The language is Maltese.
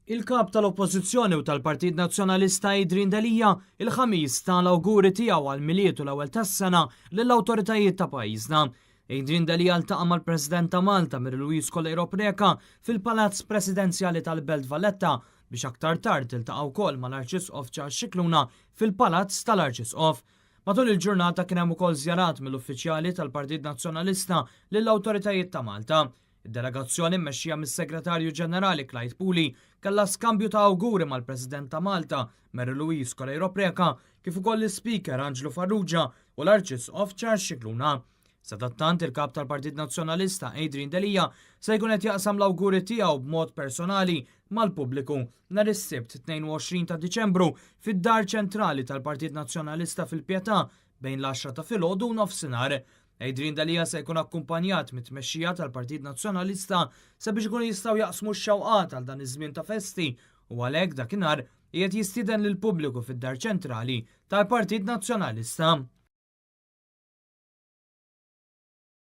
Il-Kap tal-Oppożizzjoni u tal-Partit Nazzjonalista Adrian Delia il-Ħamis ta l-awguri tiegħu għall-Milied u l-ewwel tas-sena lill-awtoritajiet ta' pajjiżna. Adrian Delia ltaqa' mal-President ta' Malta Mary Louise Coleiro Preca fil-Palazz Presidenzjali tal-Belt Valletta biex aktar tard iltaqa' wkoll mal-Arċisqof Charles Scicluna fil-Palazz tal-Arċisqof. Matul il-ġurnata kien hemm ukoll żjarat mill-uffiċjali tal-Partit Nazzjonalista lill-awtoritajiet ta' Malta. Id-delegazzjoni mmexxija mis-Segretarju Ġenerali Clyde Puli kellha skambju ta' awguri mal-President ta' Malta, Mary Louise Coleiro Preca, kif ukoll l-Ispeaker Anġlu Farrugia u l-Arċisqof Charles Scicluna. Sadattant il-Kap tal-Partit Nazzjonalista Adrian Delia se jkun qed jaqsam l-awguri tiegħu b'mod personali mal-pubbliku nhar is-Sibt 22 ta' Diċembru fid-Dar Ċentrali tal-Partit Nazzjonalista fil-Pietà bejn l-għaxra ta' filgħodu u nofsinhar. Adrian Delia se jkun akkumpanjat mit-tmexxija tal-Partit Nazzjonalista sabiex ikunu jistgħu jaqsmu x-xewqat għal dan iż-żmien ta' festi u għalhekk dakinhar qiegħed jistieden lill-pubbliku fid-Dar Ċentrali tal-Partit Nazzjonalista.